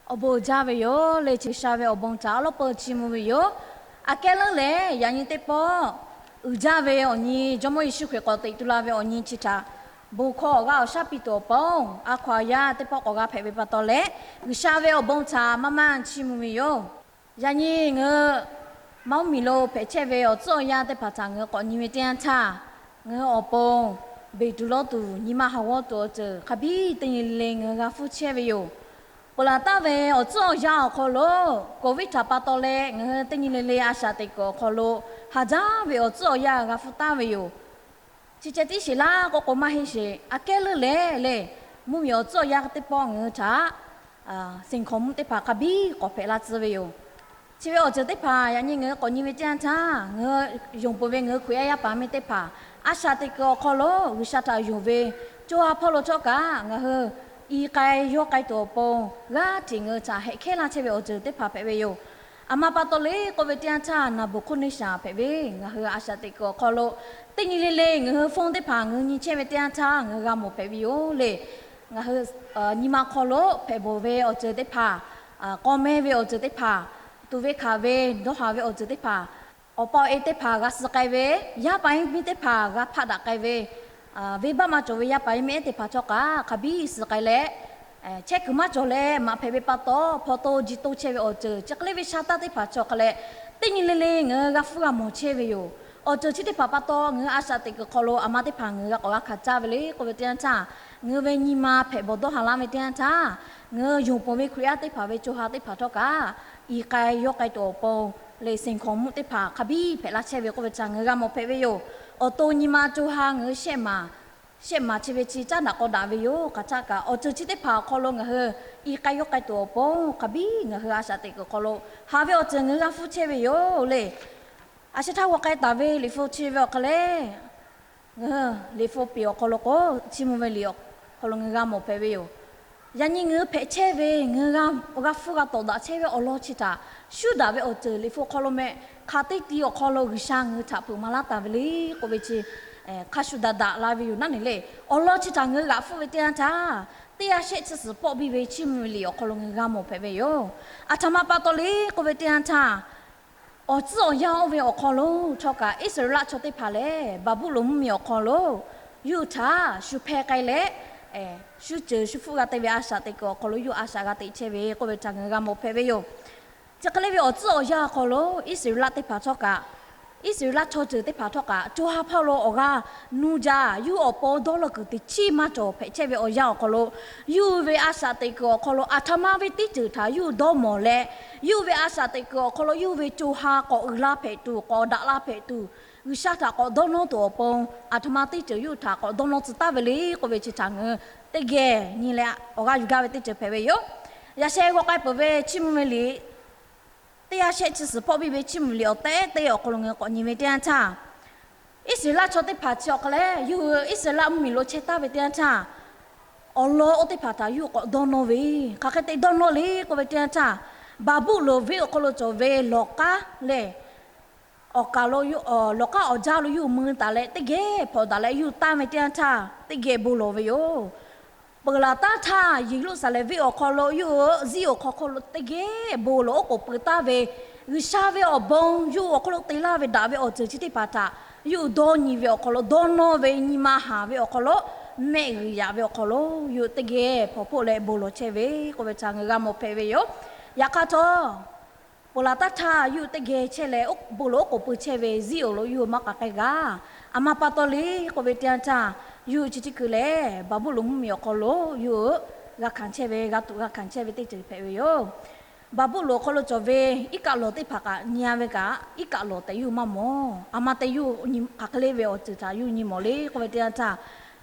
Awˬ bon jaˇ ve yoˬ le. G'uiˬsha ve awˬ bon htaꞈ awˉ lawˉ peu chiˇ mvuh ve yoˬ. Aꞈ kehˉ leuˉ lehˬ, yaꞈ nyi teˇ pawˆ uiˍ jaˇ ve awˬ nyi, Jawˇmawˇ Yeˍsuˆ Hkriꞈ k'awꞈ teꞈ tu la ve awˬ nyi chi htaꞈ bon hkawˇ awˬ g'aˇ awˬ shaˉ piˇ tuˬ awˬ pon, a hkaw aˬ yaˇ teˇ pawˆ k'awꞈ g'a hpehꞈ ve pa taw leh, G'uiˬsha ve awˬ bon htaꞈ maˇ maˇ chiˇ mvuh ve yoˬ. Yaꞈ nyi ngaˬ hui Maˍuˉmiˬ lo hpehꞈ chehˇ ve awˬ tcuhˉ awˬ yanˇ teˇ hpaˍ htaꞈ ngaˬ hui k'awꞈ nyi ve teˇ yanˇ htaˇ, ngaˬ hui awˬ pon beˬ tuˬ lawˇ tuˬ, nyi ma haˍ g'awˇ tuˬ awˬ ceuˬ hk'a biˇ teˇ nyi le le ngaˬ hui g'a hpfuhˇ chehˇ ve yoˬ. Peuˬ laˬ taˍ ve awˬ tcuhˉ awˬ yanˇ awˬ hk'aw lo, Covid htaꞈ pa taw leh ngaˬ hui teˇ nyi le le a shaꞈ teꞈ kuiˬ awˬ hk'aw lo, haˍ jaˇ ve awˬ tcuhˉ awˬ yanˇ g'a hpfuhˇ taˍ ve yoˬ. Chi ceh tiˉ sheˍ laˇ k'oˆ k'o maˇ heˆ sheˍ. Aꞈ kehˉ leuˉ lehˬ le, mvuhˇmiˬ awˬ tcuhˉ awˬ yanˇ teˇ pawˆ ngaˬ hui htaꞈ seˍ hkawnˍ mvuhˇ teˇ hpaˍ hk'a biˇ k'awꞈ hpehꞈ la tcuh ve yoˬ. Chi ve awˬ ceuˬ teˇ hpaˍ yaꞈ nyi ngaˬ hui k'awꞈ nyi ve teˇ yanˇ htaˇ, ngaˬ hui yonˍ peuˬ ve ngaˬ hui Hkriꞈ yaˇ yaˇ paˍ miˇ teˇ hpaˍ a shaꞈ teꞈ kuiˬ awˬ hk'aw lo G'uiˬsha htaꞈ yonˍ ve co ha hpawˇ lo htawˇ kaꞈ ngaˬ hui i k'ai yawˇ k'ai tuˬ awˬ pon g'aˇ hteꞈ ngaˬ hui htaꞈ hehꞈ hkehˉ laˇ chehˇ ve awˬ ceuˬ teˇ hpaˍ hpehꞈ ve yoˬ. Aˬ ma pa taw le k'oˆ ve teˇ yanˇ htaˇ, Naˍboˍhkoˇneˍsaˍ hpehꞈ ve ngaˬ hui a shaꞈ teꞈ kuiˬ awˬ hk'aw lo teˇ nyi le le ngaˬ hui hpfuhˇ teˇ hpaˍ ngaˬ hui nyi chehˇ ve teˇ yanˇ htaˇ ngaˬ hui g'a mawˬ hpehꞈ ve yoˬ le. Ngaˬ hui nyi ma hk'aw lo hpehꞈ bawˬ ve awˬ ceuˬ teˇ hpaˍ, k'aw meh ve awˬ ceuˬ teˇ hpaˍ, tuˍ ve hkanˍ ve, dawˇ haˍ ve awˬ ceuˬ teˇ hpaˍ, awˬ pa awˬ e teˇ hpaˍ g'a suh k'ai ve, yaˇ paˍ yaˇ miˇ teˇ hpaˍ g'a hpaˆ daꞈ k'ai ve, venˇbaˆ maˇ cawˬ ve yaˇ paˍ yaˇ miˇ ehˉ teˇ hpaˍ htawˇ kaꞈ hk'a biˇ suh k'ai leh, chehˇ kuiˬ maˇ cawˬ leh maꞈ hpehꞈ ve pa taw, hpaw to ji to chehˇ ve awˬ ceuˬ chi hk'e le ve sha taˇ teˇ hpaˍ cawˬ hk'a leh, teˇ nyi le le ngaˬ hui g'a hpfuhˇ g'a mawˬ chehˇ ve yoˬ. Awˬ ceuˬ chi teˇ hpaˍ pa taw ngaˬ hui a shaꞈ teꞈ kuiˬ hk'aw lo aˬ ma teˇ hpaˍ ngaˬ hui g'a k'awꞈ g'a hkanˍ caˇ ve le k'oˆ ve teˇ yanˇ htaˇ, ngaˬ hui ve nyi ma hpehꞈ bawˬ dawˇ haˍ laˇ ve teˇ yanˇ htaˇ, ngaˬ hui yonˍ peuˬ ve Hkriꞈ yaˇ teˇ hpaˍ ve co ha teˇ hpaˍ htawˇ kaꞈ i k'ai yawˇ k'ai tuˬ awˬ pon le, seˍ hkawnˍ mvuhˇ teˇ hpaˍ hk'a biˇ hpehꞈ laˇ chehˇ ve k'oˆ ve htaꞈ ngaˬ hui g'a mawˬ hpehꞈ ve yoˬ. Awˬ to nyi ma co ha ngaˬ hui shehˆ maˍ, shehˆ maˍ chi ve chi caˉ daꞈ k'aw daꞈ ve yoˬ. Hk'aˬ htaˆ kaꞈ awˬ ceuˬ chi teˇ hpaˍ awˬ hk'aw lo ngaˬ hui i k'ai yawˇ k'ai tuˬ awˬ pon hk'a biˇ ngaˬ hui a shaꞈ teꞈ kuiˬ hk'aw lo haˍ ve awˬ ceuˬ ngaˬ hui g'a hpfuhˇ chehˇ ve yoˬ le. A sheh htaˇ g'aw k'ai taˍ ve liꞈ hpu chi ve awˬ hk'aw leh, ngaˬ hui liꞈ hpu piˍ awˬ hk'aw lo k'o, chiˇ mvuh ve liꞈ awˬ hk'aw lo ngaˬ hui g'a mawˬ hpehꞈ ve yoˬ. Yaꞈ nyi ngaˬ hui hpehꞈ chehˇ ve, ngaˬ hui g'a hpfuhˇ g'a tawˍ daꞈ chehˇ ve awˬ lawn chi htaꞈ shuˉ daꞈ ve awˬ ceuˬ liꞈ hpu hk'aw lo meh, hk'aˬ teˇ ti awˬ hk'aw lo G'uiˬsha ngaˬ hui htaꞈ peuˬ maˍ laˇ taˍ ve le k'oˆ ve chi, hk'a shuˍ daꞈ daꞈ la ve yoˬ naˉ neˬ le. Awˬ lawn chi htaꞈ ngaˬ hui g'aꞈ hpfuhˇ ve teˇ yanˇ htaˇ, teˇ yanˇ shehˆ chi suhˍ pawˆ biˇ ve chiˇ mvuh ve liꞈ awˬ hk'aw lo ngaˬ hui g'a mawˬ hpehꞈ ve yoˬ. Aˬ htoꞈ ma pa taw le k'oˆ ve teˇ yanˇ htaˇ, awˬ tcuhˉ awˬ yanˇ oˇ ve awˬ hk'aw lo htawˇ kaꞈ Iˉsaˍreˍlaˆ chaw teˇ hpaˍ lehˬ, Baˍbuˍlonˍ mvuhˇmiˬ awˬ hk'aw lo yuˇ htaꞈ shu hpeh k'ai leh, shu ceuˬ shu hpfuhˆ g'a te ve a shaꞈ teꞈ kuiˬ awˬ hk'aw lo yuˇ a shaꞈ g'a teꞈ chehˇ ve k'oˆ ve htaꞈ ngaˬ hui g'a mawˬ hpehꞈ ve yoˬ. Chi hk'e le ve awˬ tcuhˉ awˬ yanˇ awˬ hk'aw lo Iˉsaˍreˍlaˆ teˇ hpaˍ htawˇ kaꞈ, Iˉsaˍreˍlaˆ chaw ceuˬ teˇ hpaˍ htawˇ kaꞈ co ha hpawˇ lo awˬ g'aˇ nuˇ jaˇ, yuˇ awˬ pon dawˇ law kuiˬ teꞈ chiˇ maˇ cawˬ hpehꞈ chehˇ ve awˬ yanˇ awˬ hk'aw lo, yuˇ ve a shaꞈ teꞈ kuiˬ awˬ hk'aw lo aˬ htoꞈ ma ve teˇ ceuˬ htaꞈ yuˇ dawˇ mawˬ leh, yuˇ ve a shaꞈ teꞈ kuiˬ awˬ hk'aw lo yuˇ ve co ha k'awꞈ uiˍ la hpehꞈ tuˬ, k'awꞈ daꞈ la hpehꞈ tuˬ, G'uiˬsha htaꞈ k'awꞈ dawˇ nawˇ tuˬ awˬ pon aˬ htoꞈ ma teˇ ceuˬ yuˇ htaꞈ k'awꞈ dawˇ nawˇ tcuh taˍ ve le k'oˆ ve chi htaꞈ ngaˬ hui teˇ geh nyi leh awˬ g'aˇ yuˬ gaˇ ve teˇ ceuˬ hpehꞈ ve yoˬ. Yaꞈ sheh g'aw k'ai peuˬ ve chiˇ mvuh ve liꞈ, teˇ yanˇ shehˆ chi suhˍ pawˆ biˇ ve chiˇ mvuh ve liꞈ awˬ tehˉ teˇ awˬ hk'aw lo ngaˬ hui k'awꞈ nyi ve teˇ yanˇ htaˇ, Iˉsaˍreˍlaˆ chaw teˇ hpaˍ chi awˬ hk'a leh yuˇ hui Iˉsaˍreˍlaˆ mvuhˇmiˬ lo chehˇ taˍ ve teˇ yanˇ htaˇ, awˬ lawn oˇ teˇ hpaˍ htaꞈ yuˇ k'awꞈ dawˇ nawˇ ve, hk'aˬ hk'e te dawˇ nawˇ le k'oˆ ve teˇ yanˇ htaˇ, Baˍbuˍlonˍ venˇ awˬ hk'aw lo cawˬ ve lawˬ k'aˉ lehˬ, awˬ kaˍ lo, lawˬ k'aˉ awˬ jaˇ lo yuˇ mui taˍ leh teˇ geh hpawnˬ daꞈ leh yuˇ tanˇ ve teˇ yanˇ htaˇ, teˇ geh bon lawˬ ve yoˬ. Peuˬ laˬ taˉ htaˇ Yeˍruˆsaˍlehnˍ venˇ awˬ hk'aw lo yuˇ hui ziˉ awˬ hk'aw hk'aw lo teˇ geh bon lawˬ oˉ k'oˍ pui taˍ ve, G'uiˬsha ve awˬ bon yuˇ awˬ hk'aw lo te laˇ ve daꞈ ve awˬ ceuˬ chi teˇ hpaˍ htaꞈ yuˇ dawˇ nyi ve awˬ hk'aw lo, dawˇ nawˇ ve nyi ma haˍ ve awˬ hk'aw lo, mehˆ g'uiˬ yaꞈ ve awˬ hk'aw lo yuˇ teˇ geh hpawnˬ hpoˆ leh bon lawˬ chehˇ ve k'oˆ ve htaꞈ ngaˬ g'a mawˬ hpehꞈ ve yoˬ. Yaꞈ hk'aˇ htawˇ, peuˬ laˬ taˉ htaˇ yuˇ teˇ geh chehˇ leh bon lawˬ oˉ k'oˍ pui chehˇ ve ziˉ awˬ lo yuˇ maˇ k'aꞈ k'ai g'a. Aˬ ma pa taw le k'oˆ ve teˇ yanˇ htaˇ, yuˇ chi teˇ kuiˬ lehˬ Baˍbuˍlonˍ mvuhˇmiˬ awˬ hk'aw lo yuˇ g'a hkanˍ chehˇ ve, g'a tuꞈ g'a hkanˍ chehˇ ve teˇ ceuˬ hpehꞈ ve yoˬ. Baˍbuˍlonˍ awˬ hk'aw lo cawˬ ve iˉ kaˆ lawˬ teˇ hpaˍ kaꞈ nyi a ve kaꞈ, iˉ kaˆ lawˬ tehꞈ yuˇ maˇ mawˬ. Aˬ ma te yuˇ hk'aˬ hk'e le ve awˬ ceuˬ htaꞈ yuˇ nyi mawˬ le k'oˆ ve teˇ yanˇ htaˇ,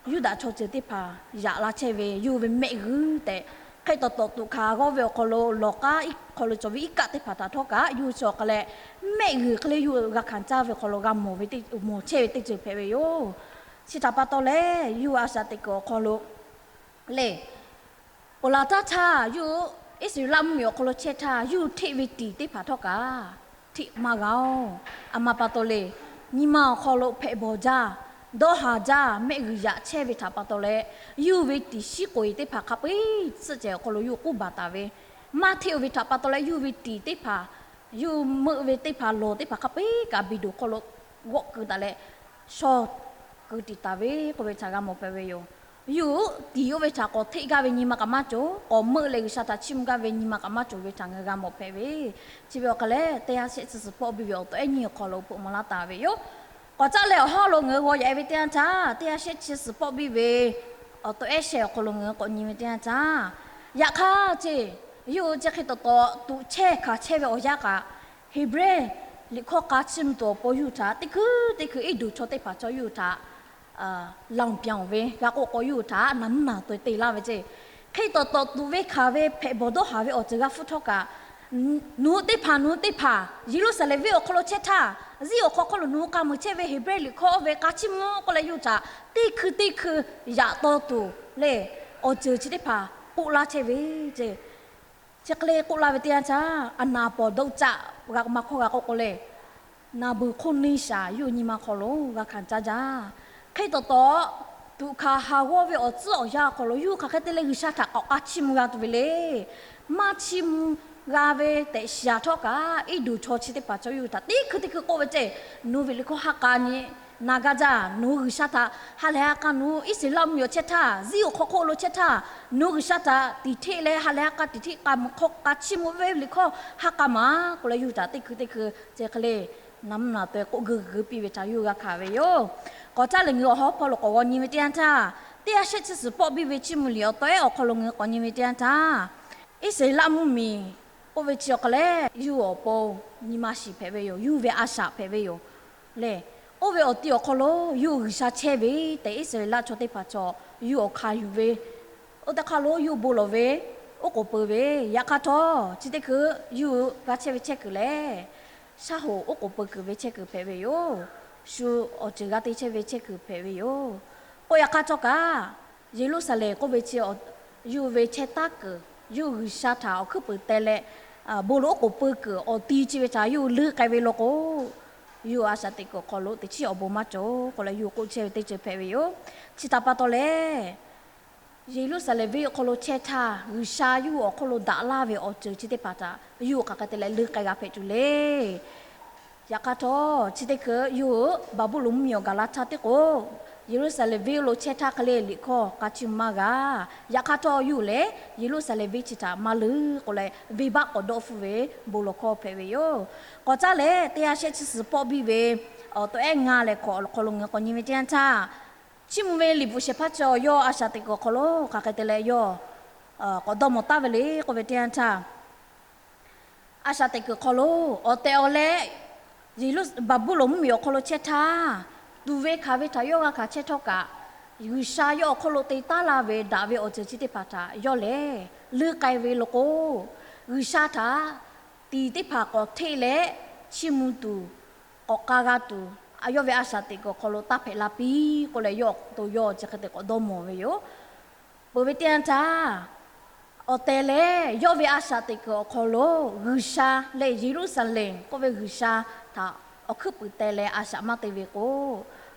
Yuˇdaꞈ chaw ceuˬ teˇ hpaˍ yaꞈ la chehˇ ve yuˇ ve mehˆ g'uiˬ tehꞈ, hk'e taw tawˍ tuꞈ hkanˍ g'awˇ ve awˬ hk'aw lo lawˬ k'aˉ hk'aw lo cawˬ ve iˉ kaˆ teˇ hpaˍ htaꞈ htawˇ kaꞈ yuˇ chi awˬ hk'a leh, mehˆ g'uiˬ hk'e le yuˇ g'a hkanˍ caˇ ve awˬ hk'aw lo g'a mawˬ ve teˇ, mawˬ chehˇ ve teˇ ceuˬ hpehꞈ ve yoˬ. Chi htaꞈ pa taw leh yuˇ a shaꞈ teꞈ kuiˬ awˬ hk'aw lo le, peuˬ laˬ taˉ htaˇ yuˇ Iˉsaˍreˍlaˆ mvuhˇmiˬ awˬ hk'aw lo chehˇ htaˇ yuˇ hteˆ ve tiˍ teˇ hpaˍ htawˇ kaꞈ hteˆ maˇ g'a oˬ. Aˬ ma pa taw le, nyi ma awˬ hk'aw lo hpehꞈ bawˬ jaˇ, dawˇ haˍ jaˇ, mehˆ g'uiˬ yaꞈ chehˇ ve htaꞈ pa taw leh, yuˇ ve tiˍ shiˉ k'oꞈ e teˇ hpaˍ hk'a peu-eˬ tsuhˆ cehˬ awˬ hk'aw lo yuˇ k'uˉ baˬ taˍ ve, maˇ hteˇ oˇ ve htaꞈ pa taw leh yawˇ ve tiˍ teˇ hpaˍ, yawˇ meuˆ ve teˇ hpaˍ lawˬ teˇ hpaˍ hk'a peu-eˬ kaꞈ beˬ doˬ hk'aw lo g'awˆ keu taˍ leh, shaw keu tiˍ taˍ ve k'oˆ ve htaꞈ g'a mawˬ hpehꞈ ve yoˬ. Yawˇ tiˍ oˇ ve htaꞈ k'awꞈ hteˆ gaˇ ve nyi ma kaꞈ maˇ cawˬ, k'awꞈ meuˆ leh G'uiˬsha htaꞈ chiˇ mvuh gaˇ ve nyi ma kaꞈ maˇ cawˬ ve htaꞈ ngaˬ hui g'a mawˬ hpehꞈ ve. Chi ve awˬ hk'aˬ lehˬ, teˇ ha shehˆ chi suhˍ pawˆ biˇ ve awˬ tawꞈ ehˉ nyiˇ awˬ hk'aw lo hpeuꞈ maˍ laˇ taˍ ve yoˬ. K'awꞈ caˉ leh awˬ hawˉ lo ngaˬ hui g'aw yaꞈ e ve teˇ yanˇ htaˇ, teˇ ha shehˆ chi suhˍ pawˆ biˇ ve awˬ tawꞈ ehˉ shehˆ awˬ hk'aw lo ngaˬ hui k'awꞈ nyi ve teˇ yanˇ htaˇ, yaꞈ hk'aˇ ceˇ, yawˇ hui chi hk'e taw taw tuꞈ chehˇ hkanˍ chehˇ ve awˬ yanˇ kaꞈ, Heˍbrehˇ liꞈ hkawˇ k'a chiˇ mvuh tuˬ awˬ pon yawˇ hui htaꞈ teˇ hkui teˇ hkui iˉ duˬ chaw teˇ hpaˍ chaw yawˇ hui htaꞈ လင်ပြန် ve g'a k'oˆ k'o, yawˇ hui htaꞈ naˍ mvuhˇ naˍ taweh te laˇ ve ceˇ. Hk'e taw taw tuꞈ ve hkanˍ ve hpehꞈ bawˬ dawˇ haˍ ve awˬ ceuˬ g'a hpfuhˇ htawˇ kaꞈ, nawˬ hui teˇ hpaˍ nawˬ hui teˇ hpaˍ Yeˍruˆsaˍlehnˍ venˇ awˬ hk'aw lo chehˇ htaˇ, ziˉ awˬ hk'aw hk'oˆ lo nawˬ hui k'a muiˬ chehˇ ve Heˍbrehˇ liꞈ hkawˇ ve k'a chiˇ mvuh k'oˆ leh yawˇ hui htaꞈ teˇ hkui teˇ hkui yaꞈ taw tuˬ leh awˬ ceuˬ chi teˇ hpaˍ k'oˆ laˇ chehˇ ve ceˇ. Chi hk'e le k'oˆ laˇ ve teˇ yanˇ htaˇ, a naˍ pawˍ dawˇ caˆ g'a maˇ hkawˇ g'a k'oˆ k'o leh, naˍ beuˬ hk'oˆ neˇ shaˍ yawˇ hui nyi ma hk'aw lo g'a hkanˍ caˇ jaˇ. Hk'e taw taw tuꞈ hkanˍ haˍ g'awˇ ve awˬ tcuhˉ awˬ yanˇ awˬ hk'aw lo yawˇ hui hk'aˬ hk'e te leh G'uiˬsha htaꞈ k'awꞈ k'a chiˇ mvuh g'a tuˬ ve le. Maˇ chiˇ mvuh g'a ve tehꞈ shiˍ htawˇ kaꞈ, iˉ duˬ chaw chi teˇ hpaˍ chaw yawˇ hui htaꞈ teˇ hkui teˇ hkui k'oˆ ve ceˇ. Nawˬ hui ve liꞈ hkawˇ ha k'a nyi na gaˇ jaˇ. Nawˬ hui G'uiˬsha htaꞈ ha lehˬ ha k'a, nawˬ hui Iˉsaˍreˍlaˆ mvuhˇmiˬ awˬ chehˇ htaˇ, ziˉ awˬ hk'aw hk'oˆ lo chehˇ htaˇ, nawˬ hui G'uiˬsha htaꞈ tiˍ hteˆ leh ha lehˬ ha k'a tiˍ hteˆ k'a mvuh hk'aw k'a chiˇ mvuh ve liꞈ hkawˇ ha k'a maˍ k'oˆ leh, yawˇ hui htaꞈ teˇ hkui teˇ hkui chi hk'e le naˍ mvuhˇ naˍ taweh k'oˆ geu geu piˇ ve htaꞈ yawˇ hui g'a hkanˍ ve yoˬ. K'awꞈ caˉ leh ngaˬ hui awˬ hawˉ hpawˇ lo k'awꞈ g'aw nyi ve teˇ yanˇ htaˇ, teˇ ha shehˆ chi suhˍ pawˆ biˇ ve chiˇ mvuh liꞈ awˬ tawꞈ ehˉ awˬ hk'aw lo ngaˬ hui k'awꞈ nyi ve teˇ yanˇ htaˇ, Iˉsaˍreˍlaˆ mvuhˇmiˬ k'oˆ ve chi awˬ hk'aˬ lehˬ, yawˇ hui awˬ pon nyi ma shiˍ hpehꞈ ve yoˬ. Yawˇ hui ve a shaꞈ hpehꞈ ve yoˬ. Lehˬ, oˇ ve awˬ ti awˬ hk'aw lo yawˇ hui G'uiˬsha chehˇ ve tehꞈ Iˉsaˍreˍlaˆ chaw teˇ hpaˍ chaw yawˇ hui awˬ hkanˍ yuˬ ve, oˇ teˇ hk'aˇ lo yawˇ hui bon lawˬ ve, oˉ k'oˍ peu ve, yaꞈ hk'aˇ htawˇ chi teˇ hkui yawˇ hui g'a chehˇ ve chehˇ kuiˬ lehˬ, shaˉ hoꞈ oˉ k'oˍ peu kuiˬ ve chehˇ kuiˬ hpehꞈ ve yoˬ. Shu awˬ ceuˬ g'a te chehˇ ve chehˇ kuiˬ hpehꞈ ve yoˬ. K'oˆ yaꞈ hk'aˇ htawˇ kaꞈ, Yeˍruˆsaˍlehnˍ k'oˆ ve chi yawˇ hui ve chehˇ taˉ kuiˬ, yawˇ hui G'uiˬsha htaꞈ awˬ hkuiˉ puiˍ teh leh bon lawˬ oˉ k'oˍ peu kuiˬ awˬ ti chi ve htaꞈ yawˇ hui leuˉ k'ai ve law k'o, yawˇ hui a shaꞈ teꞈ kuiˬ awˬ hk'aw lo teꞈ chiˉ awˬ bon maˇ cawˬ k'oˆ leh yawˇ hui k'oˆ chehˇ ve teˇ ceuˬ hpehꞈ ve yoˬ. Chi htaꞈ pa taw lehˬ, Yeˍruˆsaˍlehnˍ venˇ awˬ hk'aw lo chehˇ htaˇ, G'uiˬsha yawˇ hui awˬ hk'aw lo daꞈ laˇ ve awˬ ceuˬ chi teˇ hpaˍ htaꞈ yawˇ hui hk'aˬ hk'e te leh leuˉ k'ai g'a hpehꞈ tuˬ le. Yaꞈ hk'aˇ htawˇ, chi teˇ hkui yawˇ hui Baˍbuˍlonˍ mvuhˇmiˬ awˬ gaˬ la htaˇ tiˉ k'o, Yeˍruˆsaˍlehnˍ venˇ lo chehˇ htaˇ hk'e le liꞈ hkawˇ k'a chiˇ mvuh maˇ g'a. Yaꞈ hk'aˇ htawˇ, yawˇ hui lehˬ Yeˍruˆsaˍlehnˍ venˇ chi htaꞈ maˇ leuˉ k'oˆ leh, venˇbaˆ k'awꞈ dawˆ hpfuhˇ ve bon lawˬ hkawˇ hpehꞈ ve yoˬ. K'awꞈ caˉ leh, teˇ ha shehˆ chi suhˍ pawˆ biˇ ve awˬ tawꞈ ehˉ ngaˇ leh hkawꞈ awˬ hk'aw lo ngaˬ hui k'awꞈ nyi ve teˇ yanˇ htaˇ, chiˇ mvuh ve liꞈ bvuhꞈ shehˍ hpaˇ chi awˬ yawˇ a shaꞈ teꞈ kuiˬ awˬ hk'aw lo hk'aˬ hk'e te leh yawˇ k'awꞈ dawˇ mawˬ taˍ ve le k'oˆ ve teˇ yanˇ htaˇ, a shaꞈ teꞈ kuiˬ hk'aw lo awˬ tehˬ awˬ leh Yeˍruˆ- Baˍbuˍlonˍ mvuhˇmiˬ awˬ hk'aw lo chehˇ htaˇ, tuꞈ ve hkanˍ ve htaꞈ yawˇ g'a hkanˍ chehˇ htawˇ kaꞈ, G'uiˬsha yawˇ awˬ hk'oˆ lo te taˉ laˇ ve daꞈ ve awˬ ceuˬ chi teˇ hpaˍ htaꞈ yawˇ lehˬ leuˉ k'ai ve law k'o, G'uiˬsha htaꞈ tiˍ teˇ hpaˍ k'awꞈ hteˆ leh chiˇ mvuh tuˬ k'awꞈ k'a g'a tuˬ, yawˇ ve a shaꞈ teꞈ kuiˬ awˬ hk'aw lo taˇ hpehꞈ la piˇ k'oˆ leh, yawˇ awˬ to yawˇ chi hk'e te k'awꞈ dawˇ mawˬ ve yoˬ. Peuˬ ve teˇ yanˇ htaˇ, awˬ tehˬ lehˬ yawˇ ve a shaꞈ teꞈ kuiˬ awˬ hk'aw lo G'uiˬsha leh Yeˍruˆsaˍlehnˍ k'oˆ ve G'uiˬsha htaꞈ awˬ hkuiˉ puiˍ teh leh a shaꞈ maˇ te ve k'o,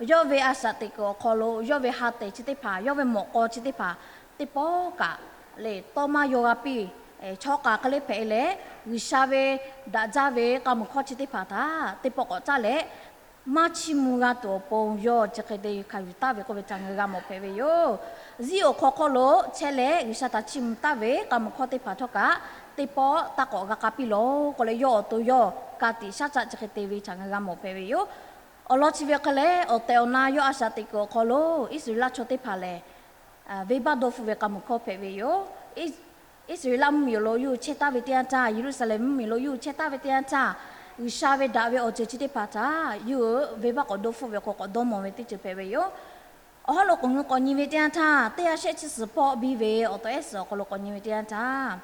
yawˇ ve a shaꞈ teꞈ kuiˬ awˬ hk'aw lo yawˇ ve ha tehˬ chi teˇ hpaˍ, yawˇ ve mawꞈ k'aw chi teˇ hpaˍ teˇ pawˆ kaꞈ lehˬ tawˇ maˇ yaw g'a piˇ. Chaw k'a hk'e le hpehꞈ leh, G'uiˬsha ve daꞈ jaˇ ve k'a muiˬ hkawˇ chi teˇ hpaˍ htaꞈ teˇ pawˆ k'awꞈ caˉ leh, maˇ chiˇ mvuh g'a tuˬ awˬ pon yawˇ chi hk'e te hkanˍ yuˬ taˍ ve k'oˆ ve htaꞈ ngaˬ hui g'a mawˬ hpehꞈ ve yoˬ. Ziˉ awˬ hk'aw hk'aw lo chehˇ leh G'uiˬsha htaꞈ chiˇ mvuh taˍ ve k'a muiˬ hkawˇ teˇ hpaˍ htawˇ kaꞈ teˇ pawˆ taˇ k'awꞈ g'a k'a piˇ law k'oˆ leh, yawˇ awˬ to yawˇ ka tiꞈ shaˉ caˆ chi hk'e te ve htaꞈ ngaˬ hui g'a mawˬ hpehꞈ ve yoˬ. Awˬ lawn chi ve hk'e leh, awˬ tehˬ awˬ na yawˇ a shaꞈ teꞈ kuiˬ awˬ hk'aw lo Iˉsaˍreˍlaˆ chaw teˇ hpaˍ lehˬ, venˇbaˆ dawˇ hpfuhˇ ve k'a muiˬ hkawˇ hpehꞈ ve yoˬ. Iˉsaˍreˍlaˆ mvuhˇmiˬ awˬ lo yawˇ hui chehˇ taˍ ve teˇ yanˇ htaˇ, Yeˍruˆsaˍlehnˍ mvuhˇmiˬ lo yawˇ hui chehˇ taˍ ve teˇ yanˇ htaˇ, G'uiˬsha ve daꞈ ve awˬ ceuˬ chi teˇ hpaˍ htaꞈ yawˇ hui venˇbaˆ k'awꞈ dawˇ hpfuhˇ ve awˬ hk'aw k'awꞈ dawˇ mawˬ ve teˇ ceuˬ hpehꞈ ve yoˬ. Awˬ hawˉ lo k'awꞈ ngaˬ hui k'awꞈ nyi ve teˇ yanˇ htaˇ, teˇ ha shehˆ chi suhˍ pawˆ biˇ ve awˬ tawꞈ ehˉ suhˍ awˬ hk'aw lo k'awꞈ nyi ve teˇ yanˇ htaˇ,